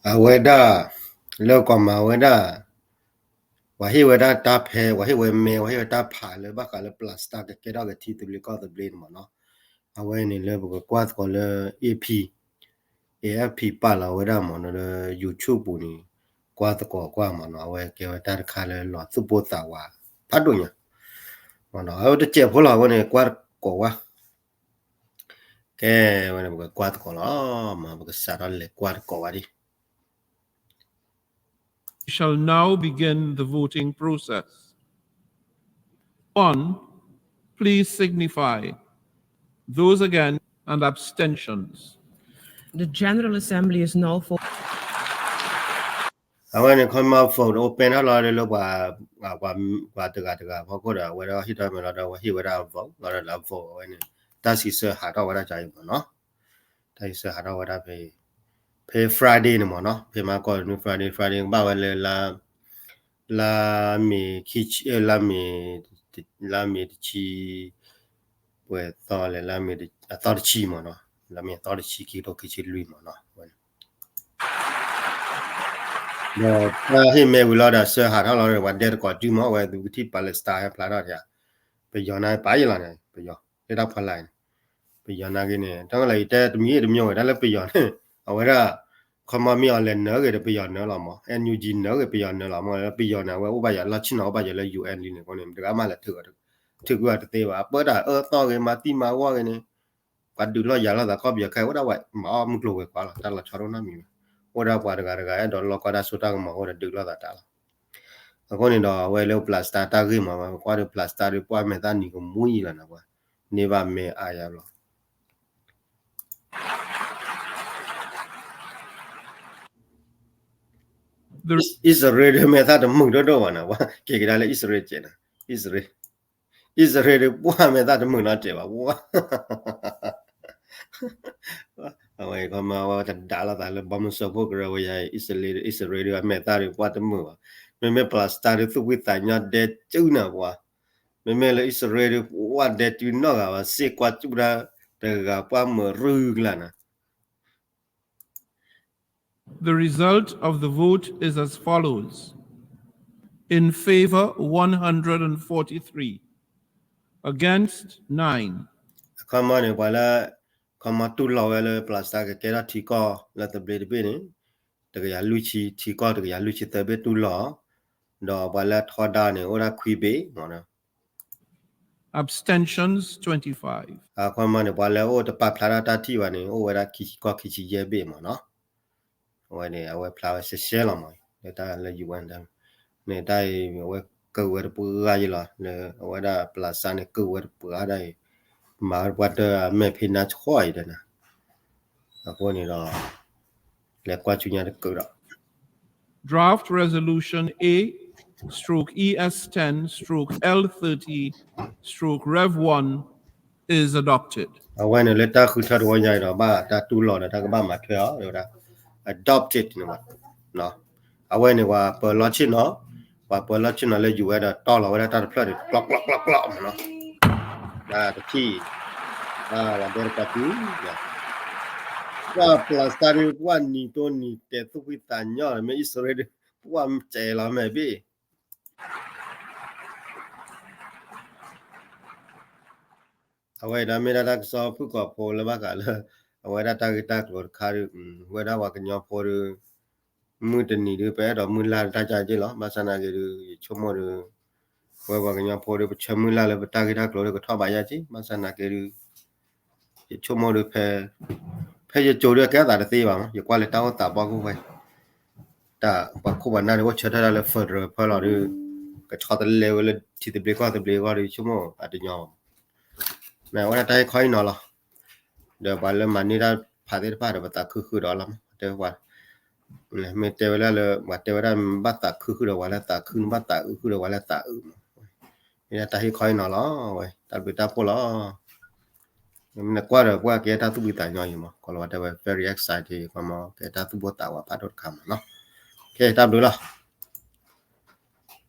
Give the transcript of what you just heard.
အဝဲဒၣ် လၢကီၢ်မၤဝဲဒၣ် ပှၤဟ့ၣ်ဝဲဒၣ်တၢ်ဖဲ ပှၤဟ့ၣ်ဝဲမဲ ပှၤဟ့ၣ်ဝဲတၢ်ဖးလၢဘၣ်ဃးလၢ plastic ကကဲထီၣ်က့ၤထံသဘျ့ကီၢ်သဘျ့န့ၣ်မ့ၢ်နီၤ, အဝဲန့ၣ်လၢပကကွၢ်သကိးလၢ AP, AFP ပာ်လီၤဝဲဒၣ်မ့ၢ်နီၤ လၢ YouTube ပူၤန့ၣ် ကွၢ်သကိးကွၢ်မ့ၢ်နီၤ, အဝဲကဲဝဲတၢ်တခါလၢလီၤသူၣ်ပိၢ်သးဝးဖးဒိၣ်ညါ မ့ၢ်နီၤ, အဝဲတစဲးဖိလီၤ အဝဲန့ၣ် ကွၢ်သကိးဝဲ ကဲဝဲန့ၣ် ပကကွၢ်သကိးလီၤမး, ပကစးထီၣ်လဲၤကွၢ်သကိးဝဲဒၣ်. We shall now begin the voting process. One, please signify. Those against and abstentions. The General Assembly is now for အဝဲန့ၣ် ခီမီ vote open ထီၣ်လီၤလၢပှၤ ပှၤတဂၤတဂၤဖီခိၣ်ဒီး အဝဲဒၣ်ဟ့ၣ်ထီၣ်မဲလီၤဒီး အဝဲဟ့ၣ်ဝဲဒၣ်အ vote လီၤဒီးလၢအ vote အဝဲန့ၣ် တၢ်စံးဆၢဟးထီၣ်ဝဲဒၣ်ကအံၤမ့ၢ်နီၤ, တၢ်စံးဆၢဟးထီၣ်ဝဲဒၣ်ဖဲ ဖဲ Friday န့ၣ်မ့ၢ်နီၤ, ဖဲမဟါကီၢ်န့ၣ် Friday, Friday ကဘၣ်ဝဲလၢ လါမ့ၤခံဆံ လါမ့ၤ လါမ့ၤတဆံ ပှဲၤသီလဲၣ် လါမ့ၤအသီတဆံမ့ၢ်နီၤ, လါမ့ၤအသီတဆံ ခံကထိခံဆံလွံၢ်မ့ၢ်နီၤ, ဒီးတၢ်ဟ့ၣ်မဲဝံၤလီၤဒီး ဆၢဟးထီၣ်လီၤဒီး ပှၤဒဲသကိးတုၤမ့ၢ် အဝဲသုကထံၣ် Palestine ဟဲဖျါထီၣ်တယၤ, ပယီၤန့ၣ်ပာ်ယံာ်လီၤန့ၣ် ပယီၤ လၢတၢ်ဖီလာ်န့ၣ်, ပယီၤနာ်က့န့ၣ် တၢ်ကလၢယတဲတမံၤတမံၤဝဲ တၢ်လၢပယီၤန့ၣ် အဝဲဒၣ် ခီမီမ့ၢ်အီၤလဲၤနၢၤဂ့ၤဒီးပယီၤနၢၤလီၤမး, NUG နၢၤဂ့ၤပယီၤနၢၤလီၤမး, ပယီၤန့ၣ် အဝဲအိၣ်ဘၣ်ယၤလီၢ်ဆ့ၣ်နီၤ အိၣ်ဘၣ်ယၤလၢ UN လံန့ၣ်အဃိန့ၣ် တဂၤမးလဲၤထုးကွံာ်အီၤတသ့ဘၣ်, ပၢတၢ်အၢသီၣ်ဂ့ၤ မၤသံမၤဝီၣ်ဂ့ၤန့ၣ် ပှၤဒုးလိာ်ယၤလိာ်သးကီၢ်ပယီၤခဲအံၤ အိၣ်ဒၣ်ဝဲ မၤအီၣ်မုၢ်ကျိၤဝဲၤကွာ်လီၤ, တၢ်လီၤဆီဒိၣ်နီတမံၤဘၣ်, အိၣ်ဒၣ်ပှၤတဂၤတဂၤအဲၣ်ဒိးလီၢ်ကီၢ်တၢ်စိတၢ်ကမီၤအဃိဒီးဒုးလိာ်သးတၢ်လီၤ. အဃိန့ၣ်ဒီး အဝဲလၢ Palestine တၢ်ဂ့ၢ်မး ပကွၢ်ဒီး Palestine ဒီးပှၤမဲာ်သၣ်နံၤကမူအံၤလီၤန့ၣ် ပှၤန့ၢ်ဘၣ်မဲအါယါဘျီ အံၣ်စရ့လးဒုးမဲာ်သၣ်တမုာ်ဒိၣ်ဒိၣ်ဘၣ်န့ၣ် ပှၤက့ၤကဒါလၢအံၣ်စရ့လးကဲးန့ၣ် အံၣ်စရ့လး အံၣ်စရ့လးဒုးပှၤမဲာ်သၣ်တမုာ်နီတစဲးဘၣ် ပှၤ အဝဲခီမီဝဲတဒါလိာ်သးလၢ ဘီမုၢ်စၢဖှိၣ်ကရၢဝဲယၤ အံၣ်စရ့လး အံၣ်စရ့လးဒုးအမဲာ်သၣ်ဒုးပှၤတမုာ်ဘၣ်, မ့မ့ၢ် Palestine ဒုးသူၣ်ဖှံသးညီဒဲကၠူန့ၣ်ပှၤ, မ့မ့ၢ်လၢအံၣ်စရ့လးဒုးပှၤဒဲကၠူနီတဂၤဘၣ် စ့ၢ်ကွၢ်ကၠူဒၣ်တဂၤပှၤမုာ်ရုကလာ်န့ၣ် The result of the vote is as follows. In favor, one hundred forty-three. Against, nine. အခီမီန့ၣ် ပှၤလၢ ခီမီတူၢ်လိာ်ဝဲလၢ Palestine ကကဲထီၣ်ထံကီၢ်လၢသဘျ့တဘ့ၣ်န့ၣ် တကယၤလွံၢ်ဆံ ထံကီၢ်တကယၤလွံၢ်ဆံသၢဘ့ၣ်တူၢ်လိာ်, ဒီးပှၤလၢထီဒါန့ၣ် အိၣ်ဒၣ်ခွံဘ့ၣ်မ့ၢ်နီၤ Abstentions, twenty-five. အခီမီန့ၣ် ပှၤလၢအိၣ်တပာ်ဖျါထီၣ်တၢ်ထံၣ်ဘၣ်န့ၣ် အိၣ်ဝဲဒၣ်ခံဆံကီၢ်ခံဆံယဲၢ်ဘ့ၣ်မ့ၢ်နီၤ. အဝဲန့ၣ် အဝဲဖျါဝဲရှဲရှဲလီၤမး လၢတၢ်လၢ UN န့ၣ် တၢ်အံၤ အဝဲကၢၢ်ဝဲတပှၢ်ယံၤလီၤ လၢအဝဲဒၣ် Palestine န့ၣ် ကၢၢ်ဝဲတပှၢ်ဒၣ်အံၤ မၤဝဲတပှၢ်တၢ်အမဲာ်ဖံးနါဆှီအံၤဒီးန့ၣ် အဃိန့ၣ်ဒီး လဲၤကွၢ်ဆူညါတကၢၢ်ဒီး Draft Resolution A stroke E S ten stroke L thirty stroke Rev one is adopted. အဝဲန့ၣ်လၢတၢ်ဃုထၢတဝီညါအံၤဒီး ဘၣ်တၢ်တူၢ်လိာ်ဒီးတၢ်ကဘၣ်မၤထွဲအီၤ ဝဲဒၣ် adopted န့ၣ်ဘၣ် အဝဲန့ၣ် ပှၤပၢၤလီၢ်ဆ့ၣ်နီၤ ပှၤပၢၤလီၢ်ဆ့ၣ်နီၤလၢ UN ဒီးတီၢ်လီၤဝဲဒၣ်တၢ်တဖျၢၣ်န့ၣ် ကျီကျီကျီကျီမ့ၢ်နီၤ တၢ်တထံၣ် ပှၤဒဲတကီၢ်တုၤ ပှၤ Palestine ဒုး ပှၤနံၤတိနံၤတဲာ်သူၣ်ဖှံသးညီ မ့ၢ်အံၣ်စရ့လးဒုး ပှၤစဲးလီၤမဲာ်ဘ့ၣ် အဝဲဒၣ်မ့ၢ်ဒၣ်တၢ်ကစီၣ်ဖုၣ်ကိာ်ဖိလၢဘၣ်ဃးလၢ အဝဲဒၣ်တၢ်ဂ့ၢ်တၢ်ကျိၤတခါဒုး ဝဲဒၣ်ပှၤကညီဖိဒုး မုၢ်တနံၤဒုး ပအဲၣ်ဒိးမုၢ်လၢ်တၢ်ကၢ်က့လီၤ ဘၣ်ဆၣ်နာ်က့ဒုး ယဆိကမိၣ်ဒုး ဝဲပှၤကညီဖိဒုး ပဆၢမုၢ်လၢ်လၢပတၢ်ဂ့ၢ်တၢ်ကျိၤဒုးကထီၣ်ဘးယၢ်က့ ဘၣ်ဆၣ်နာ်က့ဒုး ယဆိကမိၣ်ဒုး ဖဲ ဖဲယကိၤဒုးအကဲအသးတသ့ဘၣ်မး ယကွၢ်လၢတၢ်အိၣ်သးဘီၣ်ခိၣ်ဝဲ တၢ်ပှၤခိၣ်ပှၤနၢ်ဒုးအိၣ်ဆၢထၢၣ်ဒၣ်လၢ federal ဖၢလီၤဒုး ကဆီတလဲဝဲလၢထံသဘျ့ကီၢ်သဘျ့အဂီၢ်ဒုး ဆိကမိၣ်အတညီဘၣ် မ့ၢ်ဝဲဒၣ်တၢ်ဟ့ၣ်ခီဟ့ၣ်နီၤလီၤ ဒီးပှၤလၢမၤန့ၢ်တၢ်ဖးသ့ၣ်တဖၣ်ဒီး ပသးခုဃုာ်ဒီးအီၤလီၤမး တဲဝဲ မ့ၢ်တဲဝဲဒၣ်လၢ ပှၤတဲဝဲဒၣ် ဘၣ်သးခုဃုာ်ဒီးပှၤလၢသးခု နဘၣ်သးအုးဃုာ်ဒီးပှၤလၢသးအုးမး မ့ၢ်ဒၣ်တၢ်ဟ့ၣ်ခီဟ့ၣ်နီၤလီၤ အဝဲ တၢ်ဘျုးတၢ်ဖှိၣ်လီၤ မ့ၢ်နကွၢ်ဒီးပှၤကဲတၢ်သူၣ်ဖှံသးညီအံၤမး ကီၤလၤဝါတဲဝဲ very excited ပှၤမ့ၢ်ကဲတၢ်သူၣ်ဘိသးဝးဖးဒိၣ်တခါမးနီၤ ကဲတၢ်ဘျုးလီၤ